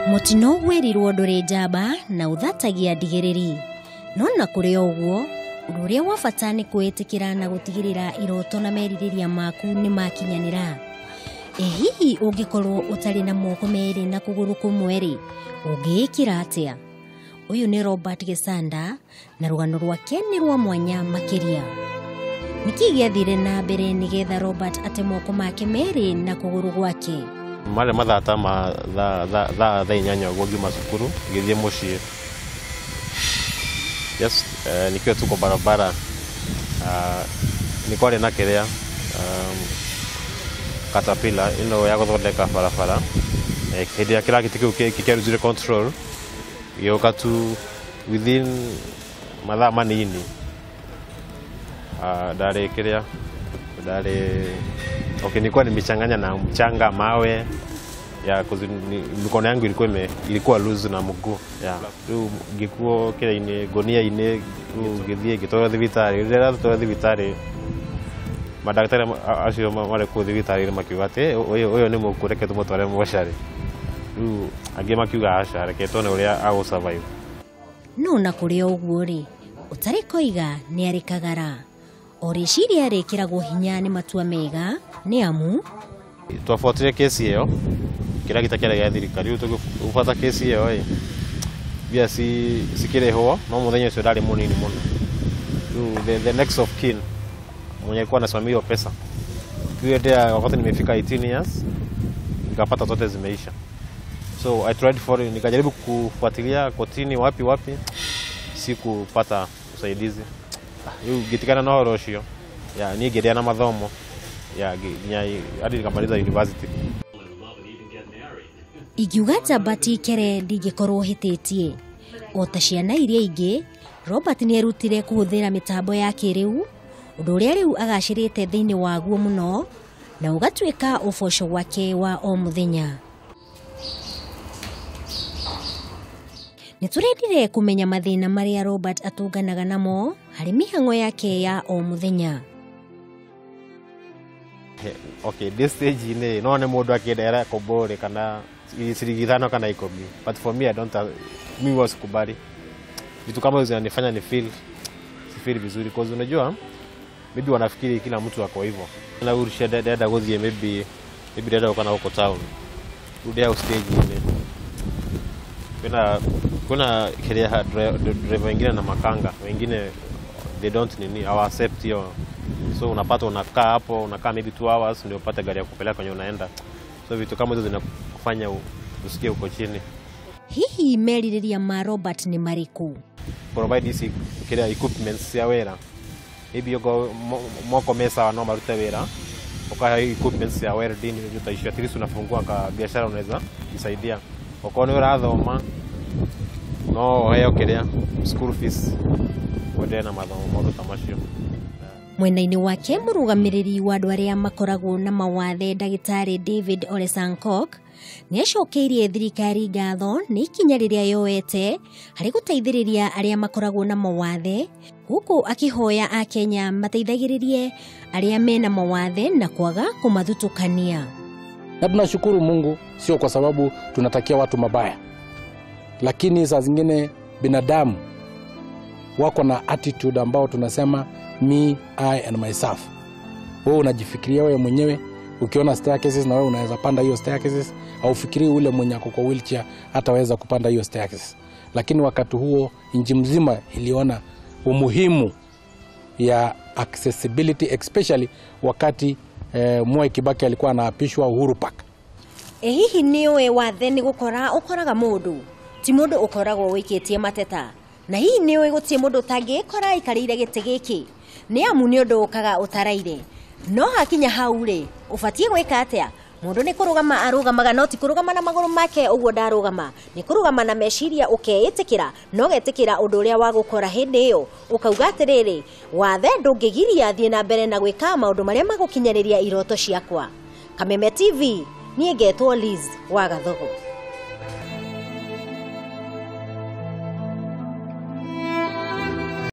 Mũtino wĩrirwo ndũrĩ njamba na ũthatagia ndigĩrĩri. No na kũrĩ o ũguo, ũndũ ũrĩa wa bata nĩ kwĩĩtĩkĩra na gũtigĩrĩra iroto na merirĩria maku nĩ makinyanĩra. Ĩ hihi ũngĩkorwo ũtarĩ na moko merĩ na kũgũrũ kũmwe-rĩ, ũngĩĩkĩra atĩa? Ũyũ nĩ Robert Gĩcanda na rũgano rwake nĩ rwa mwanya makĩria. Nĩkĩ gĩathire na mbere nĩgetha Robert ate moko make merĩ na kũgũrũ gwake? Marĩ mathaa ta ma thaa 8:00 ũguo ngiuma cukuru ngĩthiĩ mũciĩ. Yes, nikiwa tu kwa barabara nĩ kwarĩ na kĩrĩa caterpillar ĩno ya gũthondeka barabara. Hĩndĩ ĩrĩa kĩragita kĩu kĩarutire control gĩũka tu within mathaa manini. Ndarĩ kĩrĩa ndarĩ okay, nilikuwa nimechanganya na mchanga mawe ya mikono yangu ilikuwa loose na mguu ya rĩu ngĩkuo kĩrĩa-inĩ ngũnia-inĩ rĩu ngĩthiĩ ngĩtwarwo thibitarĩ. Rĩrĩa ndatwarwo thibitarĩ mandagĩtarĩ acio marĩ kũu thibitarĩ-inĩ makiuga atĩ ũyũ nĩ mũkuũ, reke tũmũtware mocarĩ. Rĩu angĩ makiuga aca, reke tuone ũrĩa agũ survive. No na kũrĩ o ũguo-rĩ, ũtarĩ koiga nĩ arĩ kagara. O rĩciria rĩkĩragwo hinya nĩ matua mega nĩ amu twabuatire kesi ĩyo kĩragita kĩarĩ gĩa thirikari. Rĩu tũgĩbuata kesi ĩyo ĩ mbia cikĩrĩhwo, no mũthenya ũcio ndarĩ mũnini mũno. Rĩu the next of kin mwenye alikuwa anasimamia hiyo pesa kiwendea, wakati nimefika 18 years nikapata zote zimeisha. So I tried for, nikajaribu kufuatilia kotini wapi wapi, sikupata usaidizi. Rĩu ngĩtigana na ũhoro ũcio ya niĩ ngĩrĩa na mathomo ya nginya hadi nikamaliza university. Ingiuga njamba ti kere ndingĩkorwo hĩtĩtie. O ta ciana iria ingĩ, Robert nĩ erutire kũhũthĩra mĩtambo ya kĩrĩu, ũndũ ũrĩa rĩu agacĩrĩte thĩinĩ waguo mũno na ũgatuĩka ũboco wake wa o mũthenya. Nĩ tũrendire kũmenya mathĩna marĩa Robert atũnganaga namo harĩ mĩhang'o yake ya o mũthenya. Okay, this stage nĩ no nĩ mũndũ akĩenda kombore kana ciringi 5 kana 10, but for me I don't, mimi huwa sikubali vitu kama hizo zinanifanya ni feel si feel vizuri, cause unajua maybe wanafikiri kila mtu ako hivyo. Na urusha dada gũthiĩ maybe dada kana huko town udia stage ile kuna kile driver wengine na makanga wengine they don't nini hawa accept hiyo, so unapata unakaa hapo unakaa maybe 2 hours ndio upate gari ya kupeleka kwenye unaenda. So vitu kama hizo zinakufanya usikie uko chini. Hihi merirĩria ma Robert nĩ marĩkũ? Provide ici kile equipments ya wĩra, maybe ugo moko mesa no marute wĩra, ukahe equipments ya welding ndio utaishia, at least unafungua ka biashara unaweza jisaidia. Uko nĩ ũrathoma no ũheo kĩrĩa school fees uendelee na mathomo maũndũ ta macio. Mwena-inĩ wake mũrũgamĩrĩri wa andũ arĩa makoragwo na mawathe ndagĩtarĩ David Ole Sankok nĩ acokeirie thirikari ngatho nĩ ikinya rĩrĩa yoete harĩ gũteithĩrĩria arĩa makoragwo na mawathe, gũkũ akĩhoya akenya mateithagĩrĩrie arĩa mena mawathe na kwaga kũmathutũkania. Na tunashukuru Mungu, sio kwa sababu tunatakia watu mabaya, lakini saa zingine binadamu wako na attitude ambao tunasema me, I and myself. Wewe unajifikiria wewe mwenyewe, ukiona staircases na wewe unaweza panda hiyo staircases, au fikiri ule mwenye ako kwa wheelchair hataweza kupanda hiyo staircases. Lakini wakati huo nchi mzima iliona umuhimu ya accessibility, especially wakati Mwai Kibaki alikuwa anaapishwa Uhuru Park. Hihi nĩ ũĩ wathe nĩ gũkora ũkoraga mũndũ, ti mũndũ ũkoragwo wĩkĩtie mateta, na hihi nĩ ũĩ gũtirĩ mũndũ ũtangĩkora aikarĩire gĩtĩ gĩkĩ nĩ amu nĩ ũndũ ũkaga ũtaraire. No hakinya hau rĩ, ũbatiĩ gwĩka atĩa? Mũndũ nĩ kũrũgama arũgamaga, no ti kũrũgama na magũrũ make ũguo ndarũgama, nĩ kũrũgama na meciria ũkeĩtĩkĩra, no ũgetĩkĩra ũndũ ũrĩa wa gũkora hĩndĩ ĩyo, ũkauga atĩrĩrĩ, wathe ndũngĩgiria thiĩ na mbere na gwĩka maũndũ marĩa magũkinyanĩria iroto ciakwa. Kameme TV, niĩ ngetwo Liz wa Gathogo.